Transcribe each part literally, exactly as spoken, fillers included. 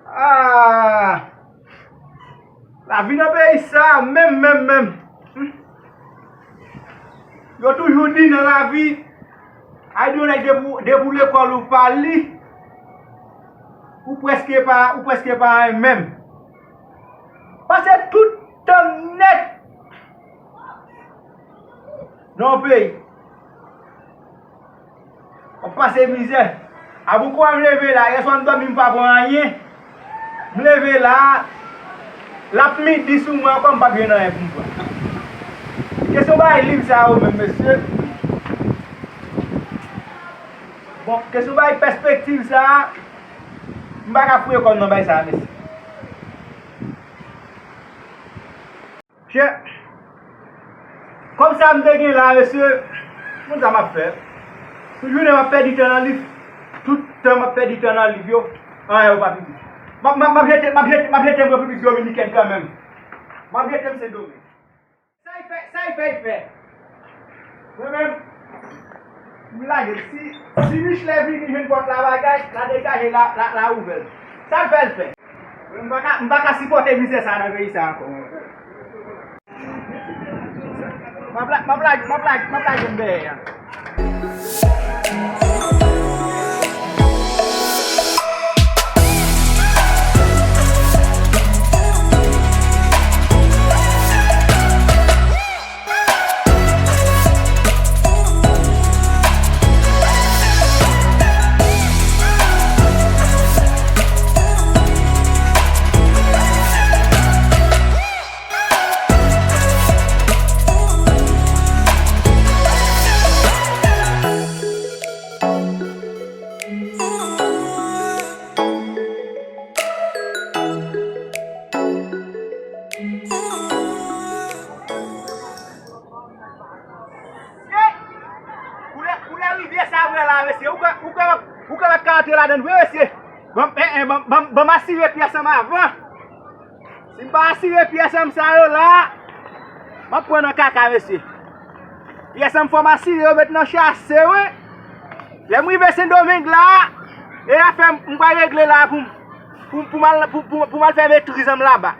Ah! Lavi nan peyi sa menm, menm, menm. Hmm. Yo toujou di nan lavi, ay di yon nèg depi, depi w lekòl ou pa li, ou prèske pa, ou prèske pa anyen menm. Pase tout tan m nèt nan yon peyi. W ap pase mizè. Apre kouran m leve la, yèswa m dòmi m pa pran anyen. M leve la, l ap midi sou mwen ankò, m p ap jwenn anyen pou m pran. Kesyon bagay liv sa yo menm, mesye. Bon, kesyon bagay pèspektiv sa, m pa ka fouye kò m nan bagay sa, mesye. Chè, kòb sa m te gen la, mesye, konn sa m ap fè. Tout jounen m ap pèdi tan nan liv. Tout tan m ap pèdi tan nan liv yo. Anyen yo pa fini. M ap, m ap, m ap jete, m ap jete, m ap jete m Repiblik Dominikèn kanmenm. M ap jete m Sendomeng. Sa y fè, sa y fè, y fè. Mwen menm, m lage l. Si, si Michelet vini jwenn pòt la bagay, la degaje, la, la, la ouvè l. Sa l fè, l fè. M pa ka, m pa ka sipòte mizè sa nan peyi sa ankò. M ap la, m ap lage, m ap lage, m ap lage m dèyè a. Ey! Koulè, koulè rivyè sa vre la, mesye. Ou kwè, ou kwè, ou kwè m ap ka antre ladan l vre, mesye? Ban m, en, en, ban m, ban m, ban m asire pyès an m avan. Si m pa asire pyès an m sa yo la, m ap pran nan kaka, mesye. Pyès an m fò m asire yo met nan chase, wi. Lè m rive Sendomeng la, e afè m, m pral regle la pou m, pou, pou m al, pou, pou, pou m al fè metriz an m laba.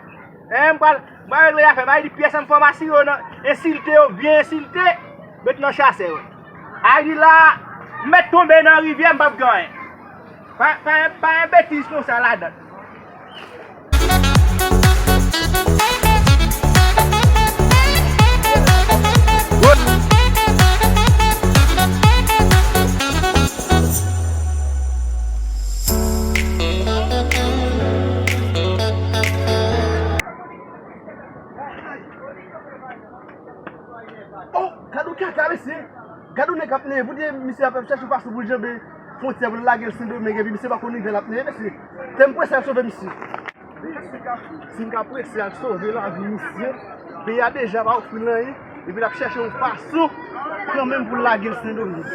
En, m pral, m pral regle afè m. Ay di pyès an m fò m asire yo nan ensilte yo, byen ensilte, met nan chase yo. Ay di la, m mèt tonbe nan rivyè, m p ap gen anyen. Pa, pa, pa gen betiz konsa ladan. Oh, gad yon kaka, mesye. Gad yon nèg k ap neye. Poutèt misye ap chèche yon fason pou l janbe fwontyè pou l lage l Sendomeng, epi misye pa konn rivyè l ap neye, mesye. Tè m prese al sove misye. Si m ka prese al sove lavi misye, peyi a deja pa ofri l anyen, epi l ap chèche yon fason kanmenm pou l lage l Sendomeng.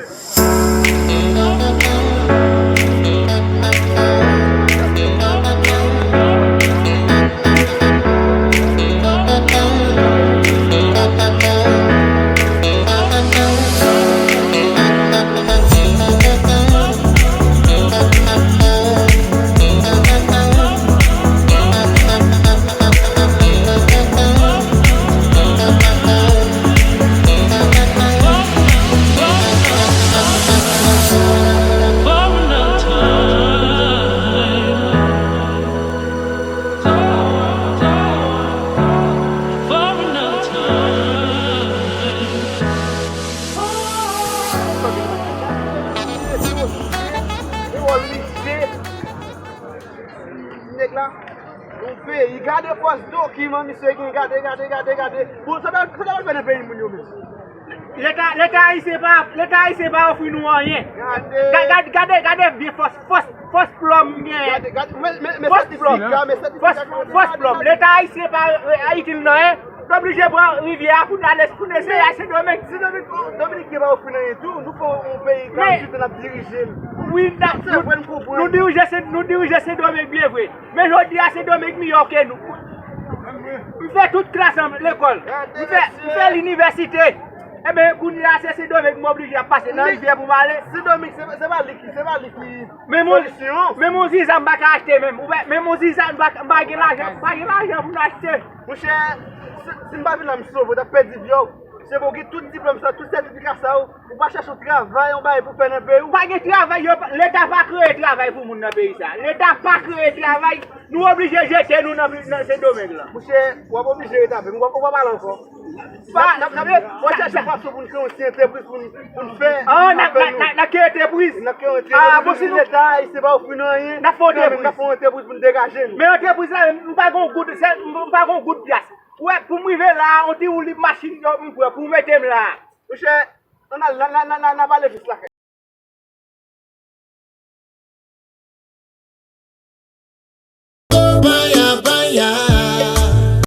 Nèg la, yon peyi, gade fòs dokiman misye gen, gade, gade, gade, gade. Bon, sa ta, sa ta pral fè nan peyi moun yo menm? Leta, Leta ayisyen pa, Leta ayisyen pa ofri nou anyen. Gade. Ga-, gade, gade, gade byen fòs, fòs, fòs plòm gen. Gade, gade, men, men, men fòs plòm. Fòs, fòs plòm. Leta ayisyen pa, eh, itil nan anyen. Nou oblije pran rivyè a pou n ale, pou n eseye al Sendomeng. Sendomeng, Dominik pa ofri n anyen tou. Nou fè yon peyi gratuit, n ap dirije l. Wi, n ap, nou, nou dirije Sen, nou dirije Sendomeng byen vre. Men jodi a, Sendomeng miyò ke nou. M fè tout klas an lekòl. M fè, m fè linivèsite. Ebyen, kounye a, se Sendomeng m oblije ap pase nan rivyè pou m ale. Sendomeng, se, se pa li ki, se pa li ki solisyon. Menm yon ziza m pa ka achte menm. Ou wè, menm yon ziza m pa, m pa gen lajan, m pa gen lajan pou m achte. Monchè, si, si m pa vin la, m sove, w t ap pèdi vi w. Se bon, gen tout diplòm sa, tout sètifika sa yo, ou pa chèche yon travay, yon bagay pou fè nan peyi w. Pa gen travay, yo, Leta pa kreye travay pou moun nan peyi sa. Leta pa kreye travay, nou oblije jete nou nan, nan Sendomeng lan. Monchè, w ap oblije rete avè m, ou pa, ou pa pale ankò. Pa, n ap, n ap, n ap chèche fason pou n kreye yon ti antrepriz pou n, pou n fè. Ah, n ap, n ap, n ap, n ap kreye antrepriz. N ap kreye yon antrepriz. Ah, bon, si nou Leta, se pa ofri nou anyen. N ap fè yon antrepriz. N ap fè yon antrepriz pou n degaje nou. Men antrepriz la, m pa gen yon goud, se, m pa gen yon goud pyas. Ou wè, pou m rive la, yon ti woulib machin, yo, m pran pou mete m la. Monchè, ann al, n a, n a, n a, n a, n a pale jis lakay.